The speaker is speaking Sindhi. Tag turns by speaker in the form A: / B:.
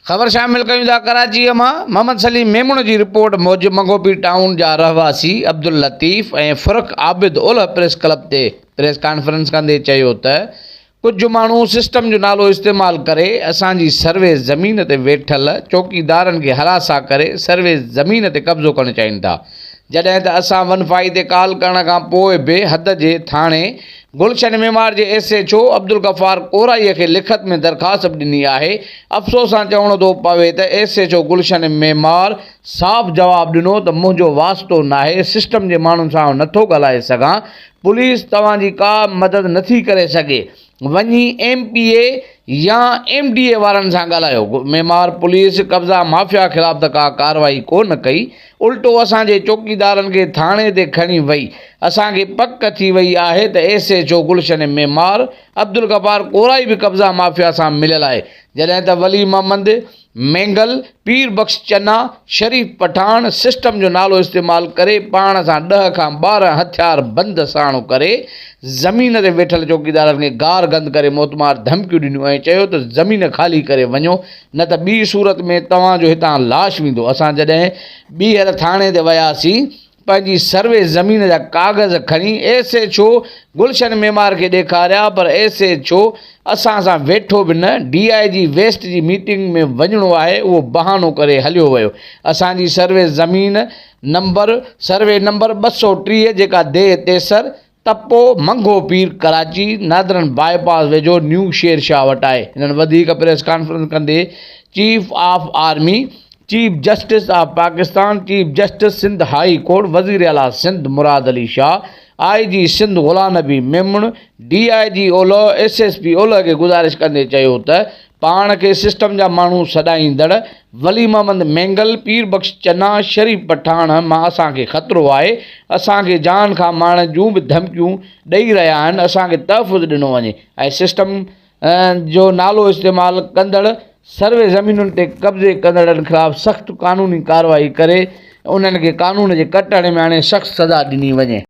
A: خبر شامل ڪيون ٿا ڪراچيء مان محمد سليم ميمڻ جي رپورٽ موجب منگهوپير ٽائون جا رهواسي عبداللطيف ۽ فرخ عابد اولهه پريس ڪلب تي پريس ڪانفرنس ڪندي چيو ته ڪجهه ماڻهو سسٽم جو نالو استعمال ڪري اسان جي سروي زمين تي ويٺل چوڪيدارن کي هراسان ڪري سروي زمين تي قبضو ڪرڻ چاهين ٿا جڏهن ته اسان ون فائي تي ڪال ڪرڻ کان پوء به حد جي ٿاڻي گلشن معمار جي S H O Abdul Ghaffar Korai کي لکت ۾ درخواست به ڏني آهي، افسوس سان چوڻو ٿو پوي ته S H O Gulshan Maymar صاف جواب ڏنو ته منهنجو واسطو ناهي، سسٽم جي ماڻهن سان آئون نٿو ڳالهائي سگهان، پوليس توهان جي ڪا مدد نٿي ڪري سگهي، وڃي ايم پي اي يا ايم ڊي اي وارن سان ڳالهايو، معمار پوليس قبضا مافيا خلاف ته ڪا ڪارروائي ڪو نه ڪئي، الٽو اسان جي چوڪيدارن کي ٿاڻي تي کڻي وئي. اسان کي پڪ ٿي وئي آهي ته S H O Gulshan Maymar Abdul Ghaffar Korai به قبضا مافيا سان مليل آهي. جڏهن ته ولي محمد مينگل، پير بخش چنا، شريف پٺاڻ سسٽم جو نالو استعمال ڪري پاڻ سان ڏهه کان 12 هٿيار بند ساڻ ڪري زمين تي ويٺل چوڪيدارن کي گار گند ڪري موتمار ڌمڪيون ڏنيون ۽ چيو ته زمين خالي ڪري وڃو نه ته ٻي صورت ۾ توهان جو هتان لاش ويندو. اسان جڏهن ٻيهر ٿاڻي تي وياسين، پنهنجي سروي زمين جا ڪاغذ کڻي S H O Gulshan Maymar کي ڏيکاريا پر ايس ايڇ او اسان سان ويٺو به نه، ڊي I جي ويسٽ جي ميٽنگ ۾ وڃڻو آهي اهو بهانو ڪري هليو ويو. اسان جي سروي زمين نمبر سروي نمبر 230 جيڪا ديهه تيسر، تپو منگهو پير ڪراچي نادرن باء پاس ويجهو نيو شير شاهه وٽ آهي. هنن وڌيڪ پريس ڪانفرنس ڪندي chief of army, chief justice of Pakistan, chief justice Sindh high court, وزيراعليٰ سنڌ مراد علي شاهه، آء جي سنڌ غلام نبي ميمڻ، ڊي I جي اولهه، ايس ايس پي اولهه کي گذارش ڪندي چيو ته پاڻ کي سسٽم جا ماڻهو سڏائيندڙ ولي محمد مينگل، پير بخش چنا، شريف پٺاڻ مان اسان کي خطرو آهي، اسان کي جان کان مارڻ جون به ڌمڪيون ڏئي رهيا آهن، اسان کي تحفظ ڏنو وڃي ۽ سسٽم جو نالو استعمال ڪندڙ سروي زمينن تي قبضي ڪندڙن خلاف سخت قانوني ڪارروائي ڪري انهن کي قانون جي ڪٽهڙي ۾ آڻي سخت سزا ڏني وڃي.